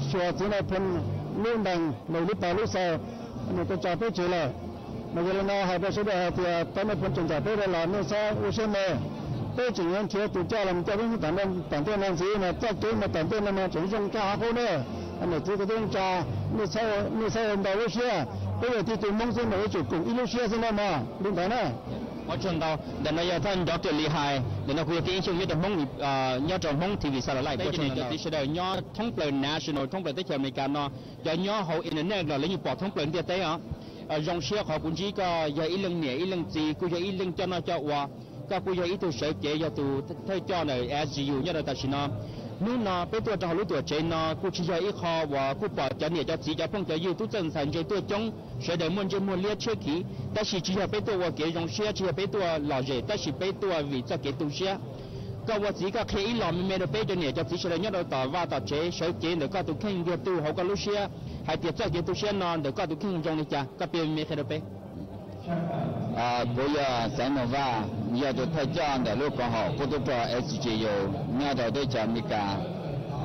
xyuas txiv Nais Phoo lub npees los lub pawg lub xaus, nws tuaj tso peb tseg lawm. Mas yog li no hais rau sawv daws hais tias thaum Nais Phoo tseem ncaim peb los nej txhob ua siab me. Peb tseem yuav nrhiav tus coj los coj peb Hmoob tom ntej no ntxiv mas txoj kev mus tom ntej no mas tseem zoo tshaj qhov qub na. Niam txiv kwv tij neej tsa, nej txhob ntau lub siab, peb yog tib tug Hmoob xwb mas yuav tsum koom ib lub siab xwb na mog, li ntawd na. Ua tsaug ntau. Ntawm no yog thaj Doctor Lee hais, ntawm no kuv yog Kev Yeej Xyooj nyob rau Hmoob, nyob rau Hmoob T V Satellite. Peb cov niam cov txiv sawv daws nyob thoob plaws national, thoob plaws teb chaws Amelikas no, cov nyob hauv internet los lawv yeej pom thoob plaws ntiaj teb os. Zoo siab qhov kuv ntsib koj yog ib leej niam ib leej txiv, kuj yog ib leej coj noj coj ua, koj kuj yog ib tug sawv cev yog tus thawj coj ntawm S G U nyob rau tam sim no. Hnub no peb tuaj rau hauv lub tuam tsev no kuj tsis yog ib qho uas kuj pom cov niam cov txiv cov phooj cov ywg tub txawj ntxhais ntse tuaj coob, sawv daws muaj ntsej muag liab tshiab khiv, tab sis tsis yog peb tuaj ua kev zoo siab, tsis yog peb tuaj lom zem, tab sis peb tuaj vim txoj kev tu siab. Koj ua txiv koj qhia ib los me me rau peb cov niam cov txiv sawv daws nyob rau tom vaj tom tsev, sawv cev ntawm koj tus kheej, yog tus hauv koj lub siab, hais tias txoj kev tu siab no ntawm koj tus kheej zoo li cas, koj piav me me qhia rau peb. Kuv yog Xaiv Mus Vaj, yog tus thawj coj ntawm lub koom haum qub tub rog S G U nyob rau teb chaws Amelikas.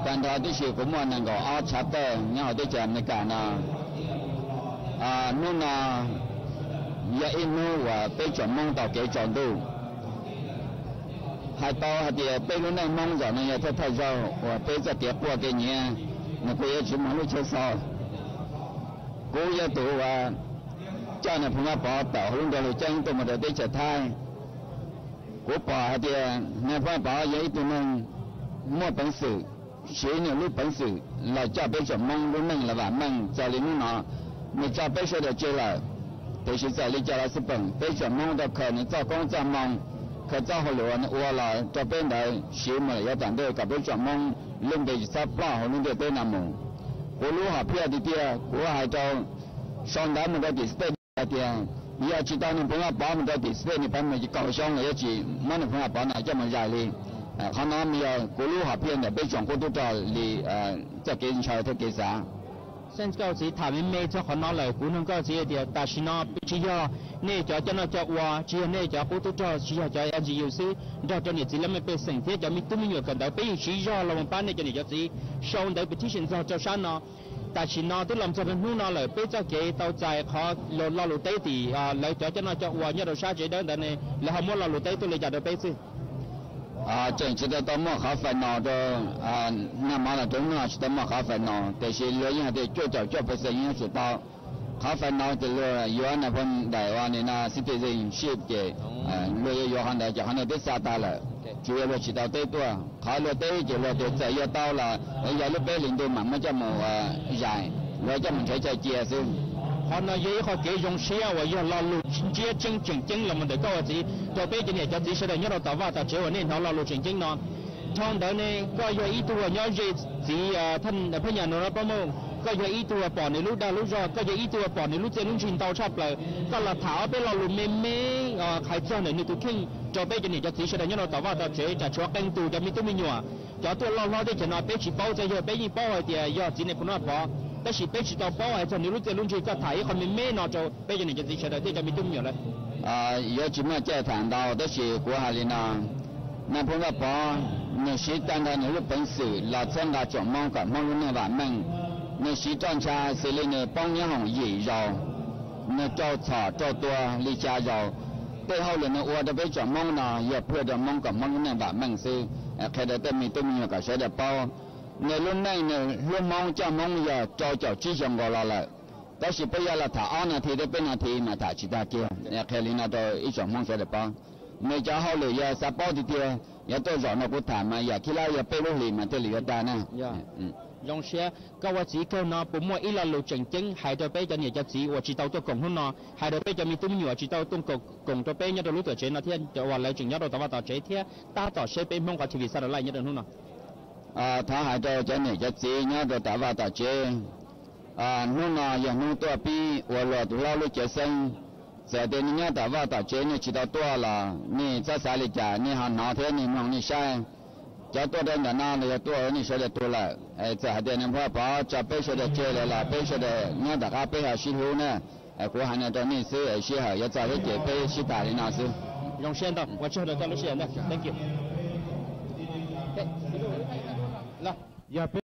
Tag nrho tib si kuv muaj nees nkaum ob tshav tawj nyob hauv teb chaws Amelikas no. Hnub no yog ib hnub uas peb tsoom Hmoob tau kev tsaus ntuj. Hais tau hais tias peb lub neej Hmoob zaum no yog thawj thawj zaug uas peb txoj kev quaj kev nyiav nws kuj yuav tsis muaj lub chaw so. Kuv yog tus uas coj Nais Phoo Vaj Pov tawm hauv lub nroog Lus Ceeb tuaj mus rau teb chaws Thaib. Kuv pom hais tias Nais Phoo Vaj Pov yog ib tug neeg muaj peev xwm, siv nws lub peev xwm los coj peb tsoom Hmoob lub neej los vam meej txog li hnub no. Nws tso peb sawv daws tseg lawm, tiam sis txawm li cas los xij peem peb tsoom Hmoob tau khaws nws txoj koob txoj hmoo, khaws txoj hauj lwm uas nws ua los rau peb ntawd siv mus lawm yav tom ntej kom peb tsoom Hmoob lub npe tsis txhob ploj hauv lub ntiaj teb no mus. Kuv lub hom phiaj tiag tiag kuv hais rau sau ntawv mus rau tim States hais tias yog tsis tau Nais Phoo Vaj Pov mus rau tim States, Nais Phoo Vaj Pov kaum xyoo los yuav tsis muab Nais Phoo Vaj Pov no coj mus zais li. Qhov no mas yog kuv lub hom phiaj ntawm peb tsoom qub tub rog li txoj kev ntshaw thiab kev xav. Koj txiv tham me me txog qhov no lawm, kuv nug koj txiv hais tias tam sim no tsis yog nej cov coj noj coj ua, tsis yog nej cov qub tub rog, tsis yog cov N G O xwb, nrog rau niam txiv laj mej pej xeem thiab cov me tub me nyuam kawm ntawv peb yeej siv zog los mus pab nej cov niam cov txiv sau ntawv petition txog rau sab no. Tam sim no twb los txog rau hnub no lawm, peb txoj kev tau txais qhov lo lus teb tim lawv cov coj noj coj ua nyob rau sab tsev dawb ntawd ne, lawv ho muab lo lus teb tuaj li cas rau peb xwb? Tseem tsis tau tau muaj qhov final rau, nag hmo los rau hnub no tsis tau muaj qhov final, tiam sis luag yeej hais tias cuaj caum cuaj percent yeej yuav tsum tau. Qhov final ces luag yuav Nais Phoo Vaj Pov daim uas nim no citizenship ces luag yuav yuav qhov ntawd ces qhov ntawd twb xa tag lawm, tsuas yog luag tsis tau teb tuaj. Qhov luag teb ces luag tias txawm yuav tau los yog lub peb hlis ntuj mam muab coj mus zais, luag coj mus nrhiav coj cia xwb. Qhov no yog ib qho kev zoo siab uas yog lo lus ntsiab tseeb tseem ceeb los mus ntawm koj ua txiv rau peb cov niam cov txiv sawv daws nyob rau tom vaj tom tsev uas nej hnov lo lus tseem ceeb no. Dhau ntawd ne, koj yog ib tug uas nyob ze txiv Phab Nyas Nus Nab Pab Mauj, koj yog ib tug uas pom nws lub dag lub zog, koj yog ib tug uas pom nws lub txiaj lub ntsig ntau tshaj plaws, koj los tham ob peb lo lus me me hais txog ntawm nws tus kheej rau peb cov niam cov txiv sawv daws nyob rau tom vaj tom tsev, tsam tshuav qee tus cov me tub me nyuam, cov tuaj loj hlob teb chaws no peb tsis paub, txawm yog peb yeej paub hais tias yog txiv Nais Phoo Vaj Pov, tab sis peb tsis tau paub hais txog nws lub txiaj lub ntsig, koj tham ib qho me me no rau peb cov niam cov txiv sawv daws thiab cov me tub me nyuam lawm. Yuav tsis muaj caij tham ntau, tab sis kuv hais li no, Nais Phoo Vaj Pov nws siv tag nrho nws lub peev xwm los txhawb nqa tsoom Hmoob kom Hmoob lub neej vam meej. Nws siv roj ntsha xws li nws poob nyob hoom yim zaus, nws raug txhom raug tua li xya zaus. Tej hauj lwm nws ua rau peb tsoom Hmoob no yog phuaj rau Hmoob kom Hmoob lub neej vam meej xwb. Qhia rau tej me tub me nyuam kom sawv daws paub, nws lub neej nws hlub Hmoob coj Hmoob yog rau caum tsib xyoo nkaus los lawm. Tab sis peb yuav los tham ob nas this thiab peb nas this mas tham tsis tag kiag. Qhia li no rau ib tsoom Hmoob sawv daws paub, nws cov hauj lwm yog xav paub tiag tiag, yuav tuaj zaum no kuv tham mas yam khib lab yog peb lub hlis mas thiaj li yuav tag na. Zoo siab koj ua txiv kawg no puas muaj ib lo lus tseem ceeb hais rau peb cov niam cov txiv uas tsis tau tuaj koom hnub no, hais rau peb cov me tub me nyuam tsis tau tuaj koom rau peb nyob rau lub tuam tsev no thiab cov uas lawv tseem nyob rau tom vaj tom tsev thiab tab tom saib peb Hmoob qhov T V Satellite nyob rau hnub no? Thov hais rau cov niam cov txiv nyob rau tom vaj tom tsev, hnub no yog hnub tuaj pib ua luag tus hlob lub cawv xeeb. Txawm tias nej nyob tom vaj tom tsev nej tsis tau tuaj los nej txhob xav li cas, nej ho hnov thiab nej mloog nej saib. Cov tuaj rau ntawm no los yog tuaj nej sawv daws tuag lawm. Txawm hais tias Nais Phoo Vaj Pov tso peb sawv daws tseg lawm los peb sawv daws nyob tom qab peb ho sib hlub na. Kuv hais no rau nej xwb, sij hawm yuav txog thiab ces peb sib tham li no xwb. Zoo siab ntau, ua tsaug rau koj lub sij hawm ntau. Thank you.